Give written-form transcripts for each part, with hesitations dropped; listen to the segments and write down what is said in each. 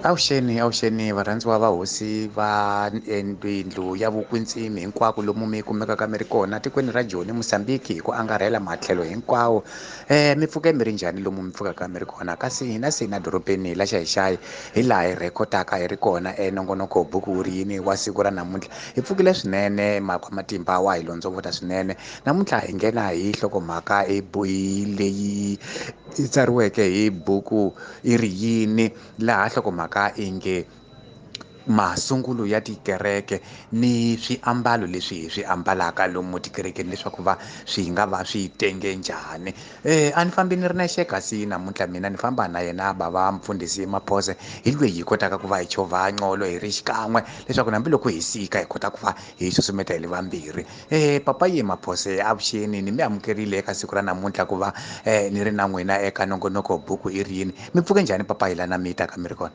Avuxeni avuxeni varhandziwa va hosi va yindlu ya vukwetsimi hinkwako lomu mi kumekaka mi ri kona tikweni ra Joni Mozambique hi ku angarhela matlhelo hinkwawo. Mi pfuke mi ri njhani lomu mi pfukaka mi ri kona kasi hina se na dorobeni la Xayi-Xayi hi laha hi rhekhodaka hi ri kona enongonoko buku wu ri yini wa siku ra namuntlha. Hi pfukile swinene matimba wa hi londzovota swinene namuntlha hi nghena hi nhlokomhaka hi leyi yi tsariweke hi buku i ri yini laha nhlokomhaka i nge masungulo ya tikereke ni swiambalo leswi hi swi ambalaka lomu tikerekeni leswaku va swi nga va swi tenge njhani. A ni fambi ni ri nexe kasi namuntlha mina ni famba na yena bava mfundhisi Maphose hi lweyi hi kotaka ku va hi chovha nqolo hi ri xikan'we leswaku hambiloko hi sika hi kota ku va hi susumeta hi le vambirhi. Papa ye Maphose avuxeni ni mi amukerile eka siku ra namuntlha ku va ni ri na n'wina eka nongonoko buku i ri yini. Mi pfuke njhani papa hi lana mi taka mi ri kona?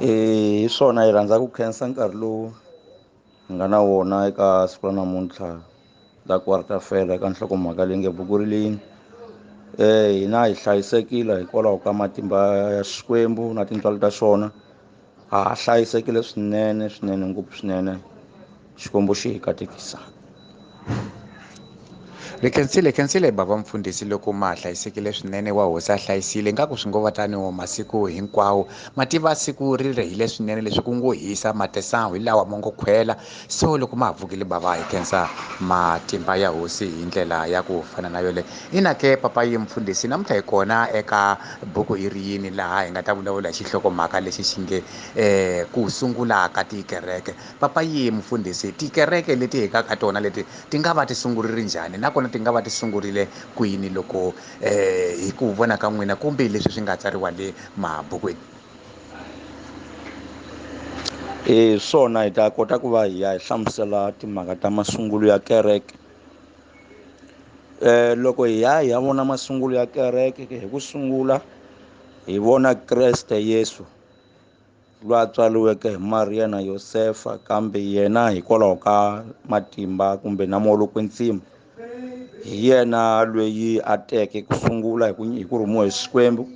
Hi swona hi rhandza ku khensa nkarhi lowu hi nga na wona eka siku ra namuntlha la ku fela eka nhlokomhaka leyi nge buku ri leyini. Hina hi hlayisekile hikwalaho ka matimba ya Xikwembu na tintswalo ta xona. Ha hlayisekile swinene swinene ngopfu swinene. Xikwembu xi hi katekisa. Ri khensile khensile bava mfundhisi loko ma hlayisekile swinene wa hosi a hlayisile ingaku swi ngo va tani masiku hinkwawo mativa siku ri rehile swinene leswi ku ngo hisa matesangu hi lawa mo ngo khwela so loko ma ha pfukile bava hi khensa matimba ya hosi hi ndlela ya ku fana na yole. Ina ke papa yi mfundhisi namuntlha hi kona eka buku i ri yini laha hi nga ta vulavula hi xihlokomhaka lexi xi nge ku sungula ka tikereke. Papa yi mfundhisi tikereke leti hi nga ka tona leti ti nga va ti sungurile njhani nakona ti nga va ti sungurile kwini loko hi ku vona ka n'wina kumbe leswi swi nga tsariwa le mabukwini? Swona hi ta kota ku va hi ya hi hlamusela timhaka ta masungulo ya kereke. Loko hi ya hi ya vona masungulo ya kereke hi ku sungula hi vona Kreste Yesu loyi a tswariweke hi Mariya na Yosefa kambe yena hikwalaho ka matimba kumbe na moya lowo kwetsima hi yena loyi a teke ku sungula hi ku rhumiwa hi Xikwembu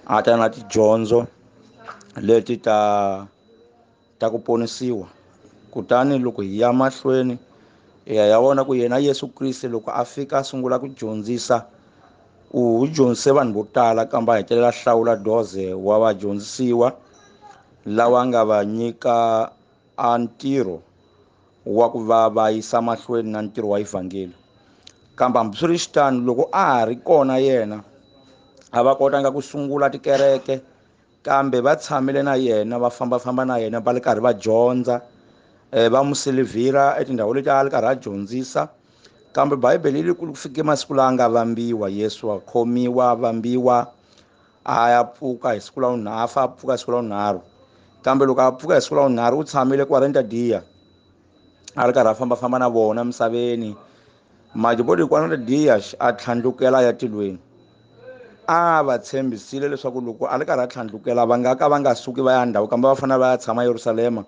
a ta na tidyondzo leti ta ku ponisiwa. Kutani loko hi ya mahlweni hi ya vona ku yena Yesu Kriste loko a fika a sungula ku dyondzisa u dyondzise vanhu vo tala kambe a hetelela hlawula 12 wa vadyondzisiwa lawa nga va nyika a ntirho wa ku va va yisa mahlweni na ntirho wa evhangeli. Kambe hambiswiritano loko a ha ri kona yena a va kotanga ku sungula tikereke kambe va tshamile na yena va fambafamba na yena va ri karhi va dyondza va n'wi silivhira etindhawu leti a ri karhi a dyondzisa. Kambe Bibele yi ku fike masiku lawa nga vambiwa Yesu a khomiwa a vambiwa a ya pfuka hi siku la vunharhu a fa a pfuka hi siku la vunharhu. Kambe loko a pfuka hi siku la vunharhu u tshamile 40 diya a ri karhi a fambafamba na vona emisaveni. Majibodi 40 diya a tlhandlukela ya tilweni. A va tshembisile leswaku loko a ri karhi a tlhandlukela va nga ka va nga suki va ya ndhawu kambe va fanele va ya tshama Yerusalema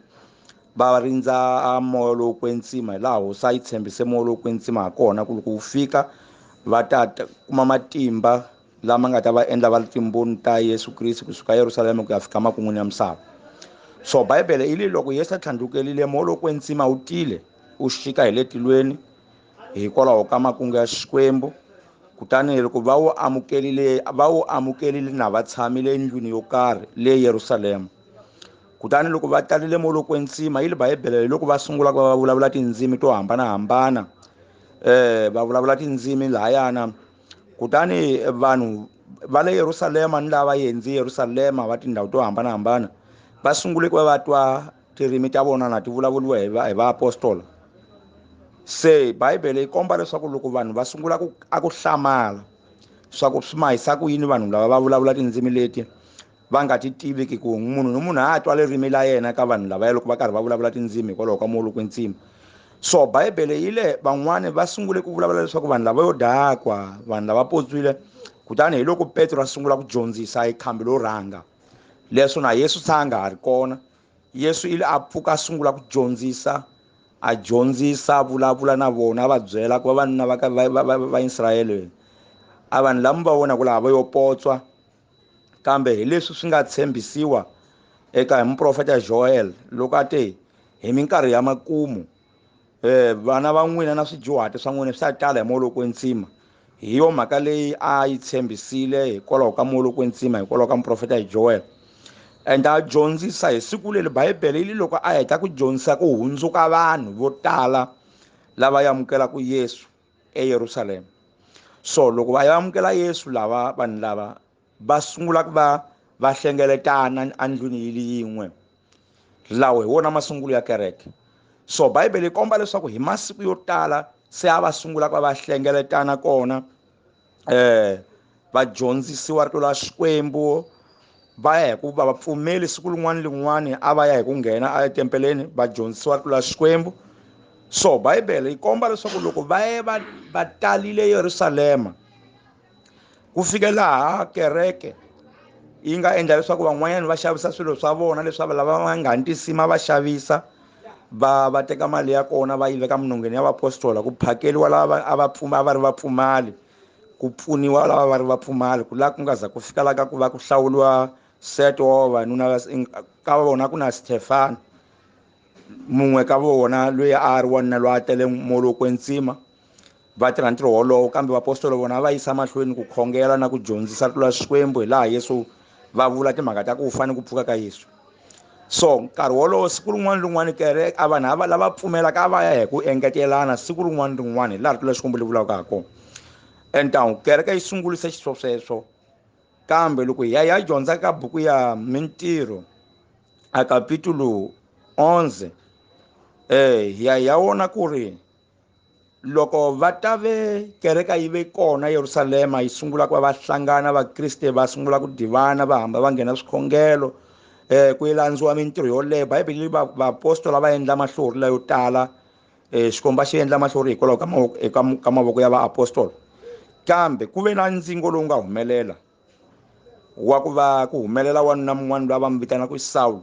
va rindza moya lowo kwetsima hi laha hosi a yi tshembise moya lowo kwetsima ha kona ku loko wu fika va ta kuma matimba lama nga ta va endla va ri timbhoni ta Yesu Kriste kusuka Yerusalema ku ya fika makun'wini ya misava. So Bibele yi li loko Yesu a tlhandlukerile moya lowo kwetsima wu tile u xika hi le tilweni hikwalaho ka makungu ya Xikwembu. Kutani loko va wu amukerile na va tshamile endlwini yo karhi le Yerusalema. Kutani loko va talile moya lowo kwetsima yi li Bibele loko va sungula ku va vulavula tindzimi to hambanahambana va vulavula tindzimi lahayana. Kutani vanhu va le Yerusalema ni lava yendzi Yerusalema va tindhawu to hambanahambana va sungule ku va va twa tirimi ta vona na ti vulavuriwa hi vaapostola. Se Bibele yi komba leswaku loko vanhu va sungula ku a ku hlamala swa ku swi mahisa ku yini vanhu lava va vulavula tindzimi leti va nga ti tiviki ku munhu ni munhu a twa ririmi la yena ka vanhu lavaya loko va karhi va vulavula tindzimi hikwalaho ka moya lowo kwetsima. So Bibele yi le van'wani va sungule ku vulavula leswaku vanhu lava yo dakwa vanhu lava potswile. Kutani hi loko Petro a sungula ku dyondzisa hi khambi lo rhanga leswo na Yesu se a nga ha ri kona. Yesu ile a pfuka a sungula ku dyondzisa a dyondzisa vulavula na vona va byela ku vavanuna va Israyele a vanhu lava va vonaka lava yo potswa Kambe hi leswi swi nga tshembisiwa eka hi muprofeta Joel loko a te hi minkarhi ya makumu vana va n'wina na swidyuhati swa n'wina swi ta tala hi moya lowo kwetsima. Hi yo mhaka leyi a yi tshembisile hikwalaho ka moya lowo kwetsima, hikwalaho ka muprofeta Joel. And a dyondzisa hi siku leri Bibele yi loko a heta ku dyondzisa ku hundzuka vanhu vo tala lava amukelaka Yesu eYerusalema. So loko va amukela Yesu lava vanhu lava va sungula ku va hlengeletana endlwini yin'we. Lawo hi wona masungulo ya kereke. So Bibele yi komba leswaku hi masiku yo tala se a va sungula ku va hlengeletana kona, va dyondzisiwa rito la Xikwembu, va ya hi ku va pfumeli siku rin'wana ni rin'wana a va ya hi ku nghena etempeleni va dyondzisiwa rito la Xikwembu. So Bibele yi komba leswaku loko va ye va talile Yerusalema ku fike laha kereke yi nga endla leswaku van'wanyana va xavisa swilo swa vona leswaku lava va nga ntisima va xavisa, va teka mali ya kona va yi veka minongheni ya vaapostola, ku phakeriwa lava a va pfuma a va ri vapfumali, ku pfuniwa lava va ri vapfumali, ku laha ku nga za ku fika la ka ku va ku hlawuriwa set wa vavanuna ka vona ku na Stefano, mun'we ka vona loyi a ri wanuna loyi a tele moya lowo kwetsima, va tirha ntirho wolowo. Kambe vaapostola vona va yisa mahlweni ku khongela na ku dyondzisa rito la Xikwembu hi laha Yesu va vula timhaka ta ku fa ni ku pfuka ka Yesu. So nkarhi wolowo siku rin'wana ni rin'wana kereke a vanhu lava lava pfumelaka a va ya hi ku engetelana siku rin'wana ni rin'wana hi laha rito la Xikwembu ri vulaka ha kona. And kereke yi sungurise xiswo sweswo. Kambe loko hi ya hi ya dyondza ka buku ya Mintirho a kapitulu 11, hi ya hi ya vona ku ri loko va ta ve kereke yi ve kona Yerusalema yi sungula ku va va hlangana, vakriste va sungula ku divana, va hamba va nghena swikhongelo, ku landziwa mintirho yoleyo. Bibele yi vaapostola va endla mahlori layo tala, Xikwembu xi endla mahlori hikwalaho ka ka mavoko ya vaapostola. Kambe ku ve na ndzingo lowu nga humelela wa ku va ku humelela wanuna mun'wana loyi va n'wi vitanaka Sawulo,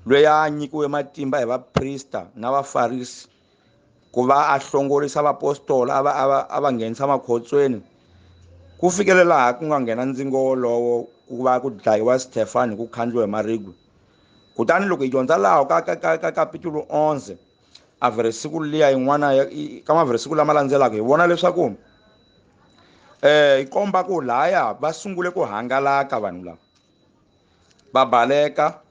loyi a nyikiwe matimba hi vaprista na vafarisi ku va a hlongorisa vaapostola, a va nghenisa makhotsweni, ku fikela laha ku nga nghena ndzingo wolowo ku va ku dlayiwa Stefano hi ku khandliwa hi maribye. Kutani loko hi dyondza laha ka kapitulu 11 a versiku liya yin'wana ka maversiku lama landzelaka, hi vona leswaku yi komba ku laya va sungule ku hangalaka vanhu lava, va baleka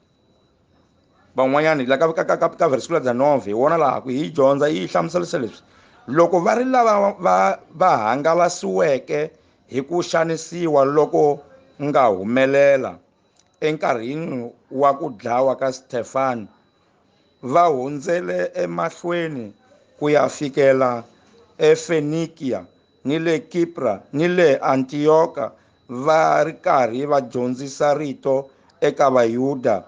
van'wanyani. La ka versiku la 9 hi vona laha ku hi dyondza yi hlamuselisa leswi loko va ri lava va hangalasiweke hi ku xanisiwa loko nga humelela enkarhini wa ku dlawa ka Stefano, va hundzele emahlweni ku ya fikela eFenikiya ni le Kipra ni le Antiyoka, va ri karhi va dyondzisa rito eka Vayuda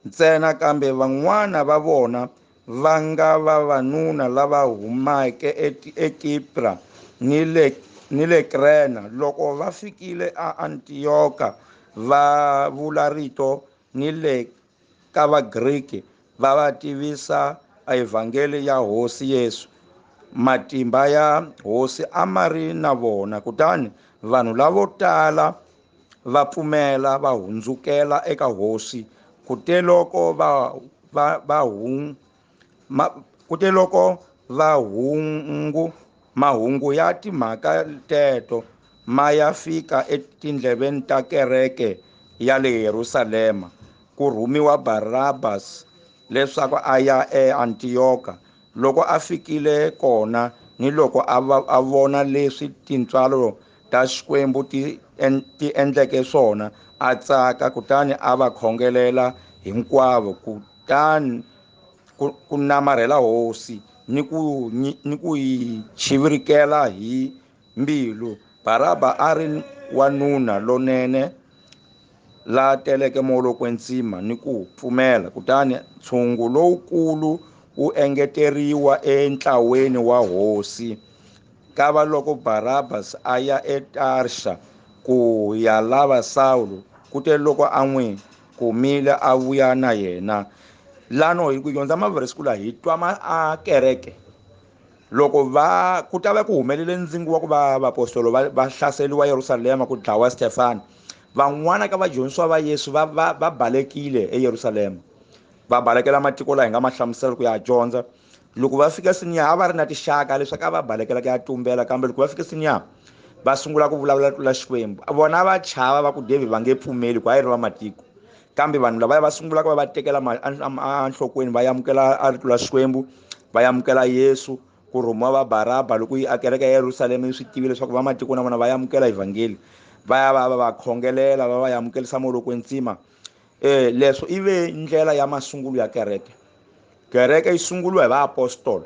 ntsena. Kambe van'wana va vona va nga vavanuna lava humeke eKipra ni le Krena, loko va fikile a Antiyoka va vula rito ni le ka Vagriki, va va tivisa evhangeli ya Hosi Yesu. Matimba ya Hosi a ma ri na vona, kutani vanhu lavo tala va pfumela va hundzukela eka Hosi. Kuteloko kuteloko va hungu mahungu ya timhaka teto ma ya fika etindleveni ta kereke ya le Yerusalema, ku rhumiwa Barabas leswaku a ya eAntiyoka. Loko a fikile kona ni loko a vona leswi tintswalo ta Xikwembu ti endleke swona, a tsaka, kutani a va khongelela hinkwavo, kutani ku namarhela Hosi ni ku yi chivirikela hi mbilu. Baraba a ri wanuna lonene la teleke moya lowo kwetsima ni ku pfumela, kutani ntshungu lowukulu wu engeteriwa entlaweni wa Hosi. Kava loko Barabas a ya eTarsha ku ya lava Sawulo, kute loko a n'wi kumile a vuya na yena. Lano hi ku dyondza maverse la hi twa a kereke loko va ku ta va ku humelele ndzingo wa ku va vaapostolo va hlaseriwa Yerusalema, ku dlawa Stefano, Van'wana ka vadyondzisiwa va Yesu va balekile eYerusalema, va balekela matiko laha hi nga ma hlamusela ku ya dyondza. Loko va fika Siniya a va ri na tixaka leswaku a va balekela ku ya tumbela, kambe loko va fika Siniya va sungula ku vulavula tlula Xikwembu. Vona va chava va ku David va nge pfumeli ku a yi ri va matiko, kambe vanhu lavaya va sungula ku va va tekela enhlokweni, va amukela a rito la Xikwembu, va amukela Yesu. Ku rhumiwa va Baraba loko yi a kereke ya Yerusalema yi swi tivile leswaku va matiko na vona va amukela evhangeli, va ya va va khongelela, va va amukelisa moya lowo kwetsima. Leswo i ve ndlela ya masungulo ya kereke. Kereke yi sunguriwa hi vaapostolo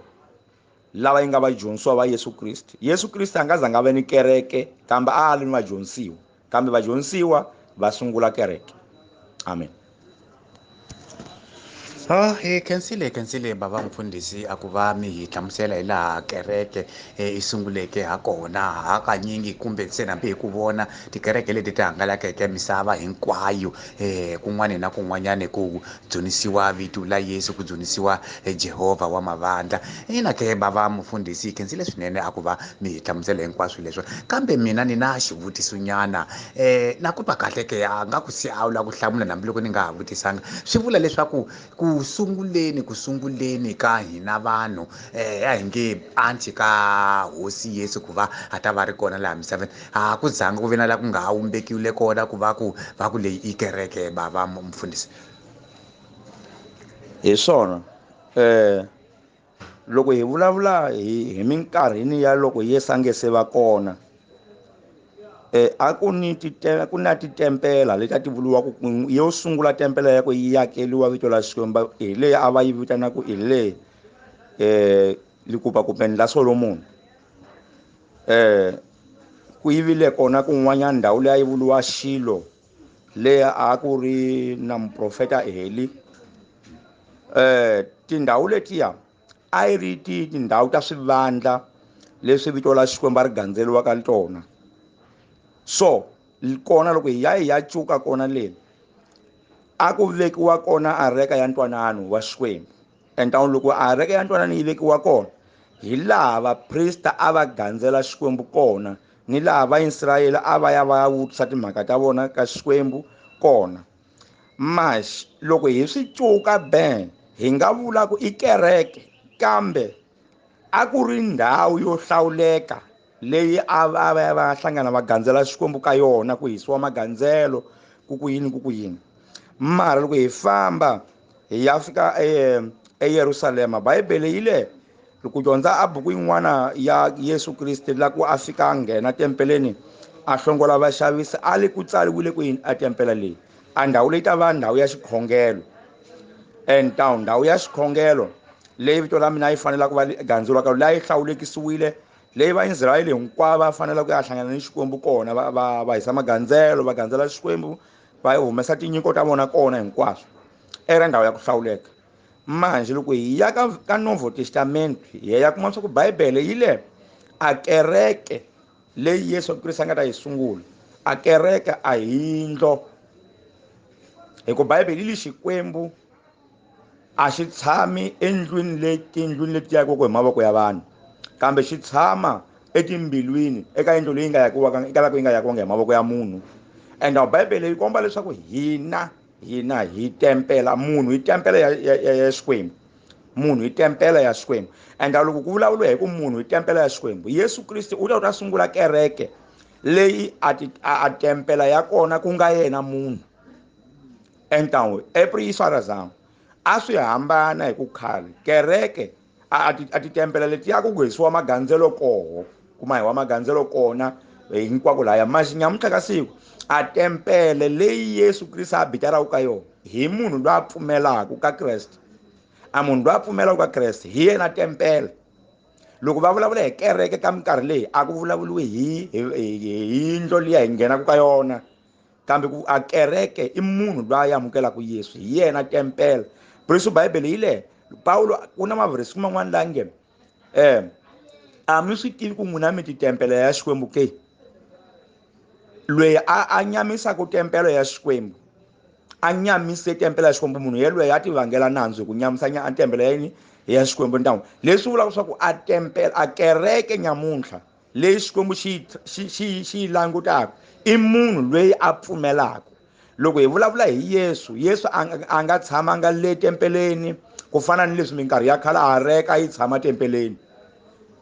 lava yi nga vadyondzisiwa va Yesu Kriste. Yesu Kriste a nga zanga a va ni kereke, kambe a ri ni vadyondzisiwa, kambe vadyondzisiwa va sungula kereke. Amen. Hi khensile bava mufundhisi a ku va mi hi hlamusela hi laha kereke yi sunguleke ha kona. Hakanyingi kumbe se hambi hi ku vona tikereke leti ti hangalakeke misava hinkwayo, kun'wana na kun'wanyana ku dzunisiwa vito la Yesu, ku dzunisiwa Jehovha wa mavandla. Ina ke bava mufundhisi, hi khensile swinene a ku va mi hi hlamusela hinkwaswo leswo. Kambe mina ni na xivutisonyana, na ku twa kahle ke a nga ku se a wu lava ku hlamula hambiloko ni nga ha vutisanga. Swi vula leswaku ku sunguleni ka hina vanhu, a hi nge anti ka hosi Yesu ku va a ta va ri kona laha misaveni, a ku zanga ku ve na laha ku nga ha wumbekiwile kona ku va ku va ku leyi i kereke bava mufundhisi. Hi swona, loko hi vulavula hi minkarhini ya loko Yesu a nge se va kona, a ku ni ku na titempela leti a ti vuriwaka ku yo sungula tempela ya ku yi akeriwa vito la Xikwembu hi leyi a va yi vitanaka hi le likupakupeni la Solomoni. Ku yivile kona kun'wanyana ndhawu leyi a yi vuriwa Xilo, leyi a ku ri na muprofeta Eli. Tindhawu letiya a yi ri tindhawu ta swivandla leswi vito la Xikwembu a ri gandzeriwaka tona. So kona loko hi ya hi ya cuka kona le, a ku vekiwa kona areka ya ntwanano wa Xikwembu. Enta loko areka ya ntwanano yi vekiwa kona, hi laha vaprista a va gandzela Xikwembu kona, ni laha Vaisrayele a va ya va ya vutisa timhaka ta vona ka Xikwembu kona. Mas loko hi swi cuka ben, hi nga vula ku i kereke, kambe a ku ri ndhawu yo hlawuleka leyi a va ya va hlangana va gandzela Xikwembu ka yona, ku hisiwa magandzelo, ku ku yini, ku ku yini. Mara loko hi famba hi ya fika eYerusalema, Bibele yi le loko dyondza a buku yin'wana ya Yesu Kriste la ku a fika a nghena tempeleni a hlongola vaxavisi, a le ku tsariwile ku yini a tempele leyi, a ndhawu leyi ta va ndhawu ya xikhongelo. And town ndhawu ya xikhongelo leyi vito la mina yi fanelaka ku va gandzeriwaka, leyi hlawulekisiwile, leyi Vaisrayele hinkwavo va fanelaka ku ya hlangana ni Xikwembu kona, va hisa magandzelo, va gandzela Xikwembu, va humesa tinyiko ta vona kona hinkwaswo, eka ndhawu ya ku hlawuleka. Manje loko hi ya ka Novo Testament, hi ya kuma leswaku Bibele yi le a kereke leyi Yesu Kriste a nga ta yi sungula, a kereke a yindlo, hi ku Bibele yi le Xikwembu a xi tshami endlwini leyi, tindlwini leti akiweke hi mavoko ya vanhu, kambe xi tshama etimbilwini, eka yindlu leyi nga akiwaka, eka laha ku yi nga akiwanga hi mavoko ya munhu. And Bibele yi komba leswaku hina hi tempela, munhu hi tempela ya Xikwembu, munhu hi tempela ya Xikwembu. And loko ku vulavuriwa hi ku munhu hi tempela ya Xikwembu, Yesu Kriste u ta sungula kereke leyi a tempela ya kona ku nga yena munhu. And every razão a swi hambana hi ku khale kereke a titempela letiya ku hisiwa magandzelo koho, kuma hi wa magandzelo kona hinkwako laya. Masi nyamuntlha ka siku a tempele leyi Yesu Kriste a bitaraka ka yona hi munhu loyi a pfumelaka ka Kreste, a munhu loyi a pfumelaka ka Kreste hi yena tempele. Loko va vulavula hi kereke ka minkarhi leyi, a ku vulavuriwi hi yindlu liya hi nghenaka ka yona, kambe ku a kereke i munhu loyi a amukelaka Yesu, hi yena tempele. Por isso Bibele yi le Paulo ku na mavhesi man'wana la nge a mi swi tivi ku n'wina mi titempele ya Xikwembu ke? Loyi a nyamisaka tempele ya Xikwembu, a nyamise tempele ya Xikwembu, munhu yelweyo a ti vangela nandzu hi ku nyamisa a tempele ya yini ya Xikwembu. Ntangu leswi vulaka leswaku a tempele, a kereke nyamuntlha leyi Xikwembu xi yi langutaka I munhu loyi a pfumelaka. Loko hi vulavula hi Yesu, Yesu a nga tshamanga le tempeleni ku fana ni leswi minkarhi ya khale a reka yi tshama tempeleni.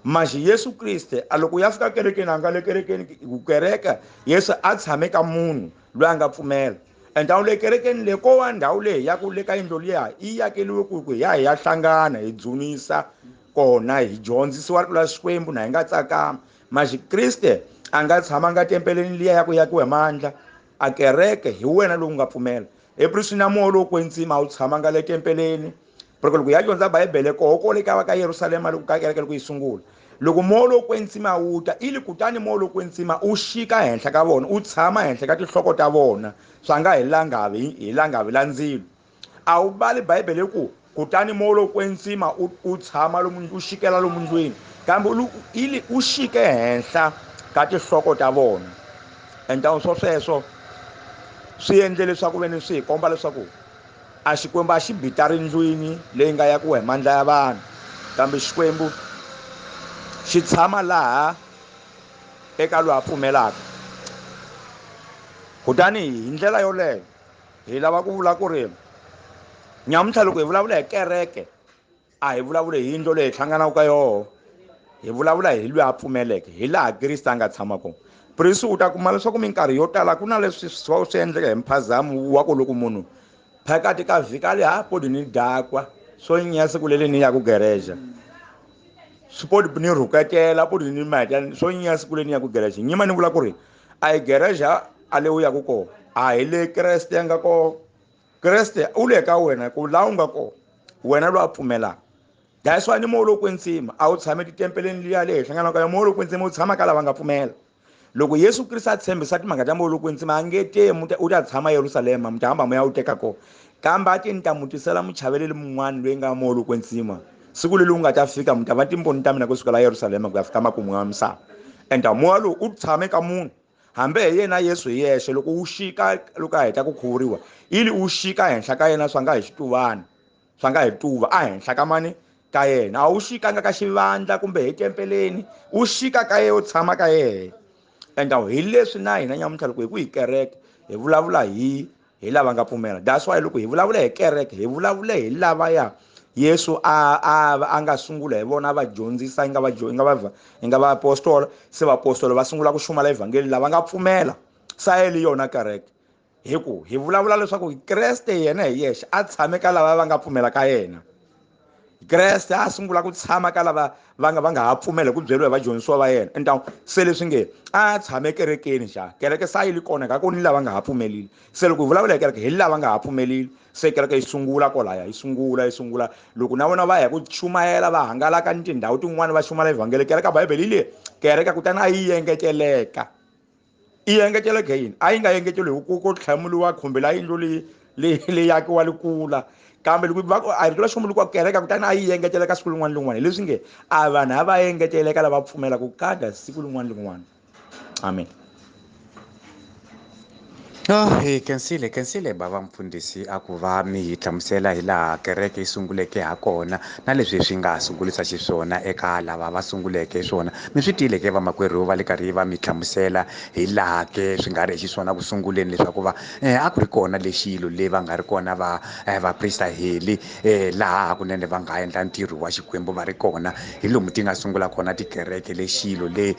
Maxi Yesu Kriste a loko ya fika kerekeni a nga le kerekeni ku kereka Yesu a tshame ka munhu loyi a nga pfumela. Ndhawu leyi kerekeni leyi ko va ndhawu leyi ya ku le ka yindlu liya yi yakeliwe ku hi ya hi ya hlangana hi dzunisa kona hi dyondzisiwa rito la Xikwembu na hi nga tsakama. Maxi Kriste a nga tshamanga tempeleni liya ya ku yakiwa hi mandla. A kereke hi wena lowu nga pfumela. Epristi na moya lowo kwetsima a wu tshamanga le tempeleni. Porque loko ya dyondza Bibele koho kole ka va ka Yerusalema loko ka kereke loko yi sungula. Loko moya lowo kwetsima wu ta, ili kutani moya lowo kwetsima u xika henhla ka vona, u tshama henhla ka tinhloko ta vona, swa nga hi langavi, hi langavi la ndzilo. A wu bali Bibele ku kutani moya lowo kwetsima u tshama lomu, u xikela lomu ndlwini, kambe ili u xike henhla ka tinhloko ta vona. Enta swo sweswo swi endle leswaku veni swi hi komba leswaku a Xikwembu a xi bitari ndlwini leyi nga ya ku hi mandla ya vanhu, kambe Xikwembu xi tshama laha eka loyi a pfumelaka. Kutani hi ndlela yoleyo hi lava ku vula ku ri nyamuntlha loko hi vulavula hi kereke a hi vulavuli hi yindlu leyi hi hlanganaka ka yoho, hi vulavula hi loyi a pfumeleke, hi laha Kriste a nga tshama kona. Prisi u ta kuma leswaku minkarhi yo tala ku na leswi swi endleka hi mphazamo wa ku loko munhu phakati ka vhika le ha podi ni dakwa swo nya siku leli ni ya ku gereja, swi podi ni rhuketela podi ni mata swo nya siku leli ni ya ku gereja. Nyima ni vula ku ri a hi gereja a le u ya ku kona, a hi le Kreste a nga kona. Kreste u le ka wena ku laha u nga kona, wena loyi a pfumelaka. That's why ni moya lowo kwetsima a wu tshami titempeleni liya le hi hlanganaka ka moya lowo kwetsima wu tshama ka lava nga pfumela. Loko Yesu Kriste a tshembisa timhaka ta moya lowo kwetsima a nge te u ta tshama Yerusalema mi ta hamba mi ya wu teka kona, kambe a ti ni ta mu tisela muchaveleli mun'wana loyi nga moya lowo kwetsima. Siku leri wu nga ta fika mi ta va timbhoni ta mina kusukela Yerusalema ku ya fika makumu ya misava. Enta moya lowu u tshame ka munhu, hambi hi yena Yesu hi yexe loko wu xika loko a heta ku khuvuriwa, ili wu xika henhla ka yena swa nga hi xituvana, swa nga hi tuva a henhla ka mani ka yena. A wu xikanga ka xivandla kumbe hi tempeleni, wu xika ka yena, wu tshama ka yena. Enta hi leswi na hina nyamuntlha loko hi ku hi kereke hi vulavula hi lava nga pfumela. That's why loko hi vulavula hi kereke hi vulavula hi lava ya Yesu a nga sungula hi vona va dyondzisa, nga va nga va nga va apostola, se vaapostola va sungula ku xumala evhangeli lava nga pfumela. Sa yi yona kereke. Hi ku hi vulavula leswaku Kreste yena hi yexe a tshame ka lava va nga pfumela ka yena. Kreste a sungula ku tshama ka lava va nga ha pfumela ku byeriwa hi vadyondzisiwa va yena. Enta se leswi nge a tshame kerekeni xa kereke sa yi li kona ka ku ni lava nga ha pfumelile. Se loko hi vulavula hi kereke hi lava nga ha pfumelile, se kereke yi sungula kwalaya, yi sungula, yi sungula. Loko na vona va ya ku chumayela va hangalaka ni tindhawu tin'wana va chumayela evhangeli, kereke Bibele yi le kereke kutani a yi engeteleka. Yi engeteleka yini? A yi nga engeteli hi ku tlhamuliwa khumbi la yindlu leyi yakiwa likula, kambe loko va ku a rito la Xikwembu loko kereke kutani a yi engeteleka siku rin'wana ni rin'wana. Hi leswi nge a vanhu a va engeteleka lava pfumelaka ku kada siku rin'wana ni rin'wana. Amen. Hi khensile bava mfundhisi a ku va mi hi hlamusela hi laha kereke yi sunguleke ha kona na leswi swi nga sungulisa xiswona eka lava va sunguleke swona. Mi swi twile ke vamakwerhu va le karhi va mi hlamusela hi laha ke swi nga ri xiswona ku sunguleni leswaku va a ku ri kona lexilo le va nga ri kona va vaprista heli laha hakunene va nga endla ntirho wa Xikwembu va ri kona hi lomu ti nga sungula kona tikereke lexilo le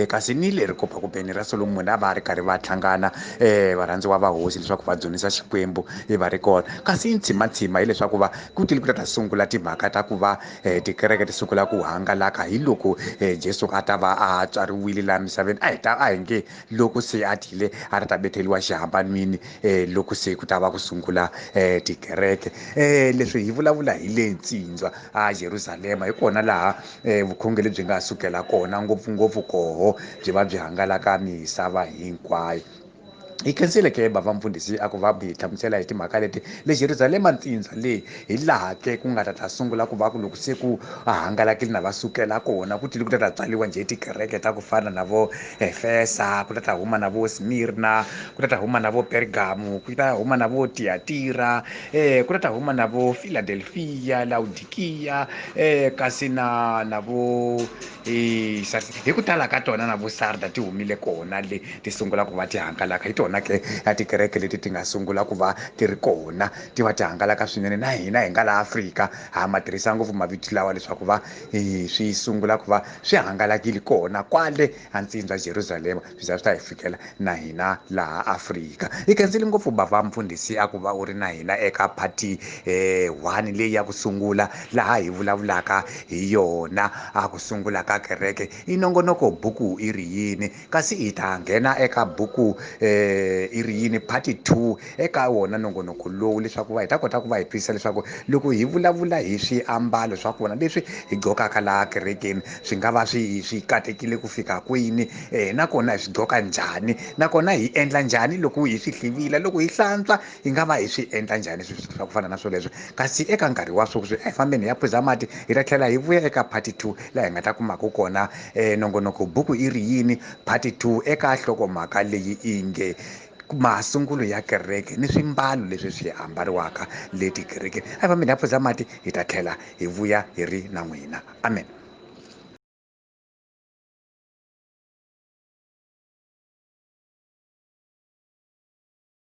kasi ni leri kopakopeni ra Solomoni a va ri karhi va hlangana varhandzi wa vahosi leswaku va dzunisa Xikwembu va ri kona. Kasi ntshimantsima hileswaku va ku tile ku ta sungula timhaka ta ku va tikereke ti sungula ku hangalaka hi loko Jesu a ta va a tswariwile laha misaveni. A hi ta a hi nge loko se a tile a ri ta betheliwa xihambanwini loko se ku ta va ku sungula tikereke. Leswi hi vulavula hi le Ntsindza a Jerusalema, hi kona laha vukhongeri byi nga sukela kona ngopfungopfu koho byi va byi hangalaka misava hinkwayo. Hi khensile ke bava mfundhisi a ku va hi hlamusela hi timhaka leti le Jerusalema ntsindza le hi laha ke ku nga ta ta sungula ku va ku loko se ku hangalakile na va sukela kona ku tile ku ta ta tswariwa njhe tikereke ta ku fana na vo Efesa, ku ta ta huma na vo Smirna, ku ta ta huma na vo Pergamo, ku ta huma na vo Tiyatira, ku ta ta huma na vo Philadelphia, Laodikiya, kasi na vo hi ku tala ka tona na vo Sarda ti humile kona le ti sungula ku va ti hangalaka. Hi tona ke ya tikereke leti ti nga sungula ku va ti ri kona ti va ti hangalaka swinene. Na hina hi nga la Afrika ha ma tirhisa ngopfu mavito lawa leswaku va swi sungula ku va swi hangalakile kona kwale antsindza Jerusalema, swi za swi ta hi fikela na hina laha Afrika. Hi khensile ngopfu bava mfundhisi a ku va u ri na hina eka party 1 leyi ya ku sungula laha hi vulavulaka hi yona a ku sungula ka kereke. I nongonoko buku i ri yini, kasi hi ta nghena eka buku i ri yini party 2 eka wona nongonoko lowu, leswaku va hi ta kota ku va hi twisisa leswaku loko hi vulavula hi swiambalo swa kona leswi hi gqokaka laha kerekeni swi nga va swi katekile ku fika kwini, nakona hi swi gqoka njhani, nakona hi endla njhani loko hi swi hlivila, loko hi hlantswa hi nga va hi swi endla njhani swilo swa ku fana na swoleswo. Kasi eka nkarhi wa sweswi a hi fambeni hi ya phuza mati, hi ta tlhela hi vuya eka party 2 laha hi nga ta kumaka kona nongonoko buku i ri yini party 2 eka nhlokomhaka leyi inge masungulo ya kereke ni swimbalo leswi swi ambariwaka le tikerekeni. A hi fambeni hi ya phuza mati, hi ta tlhela hi vuya hi ri na n'wina. Amen.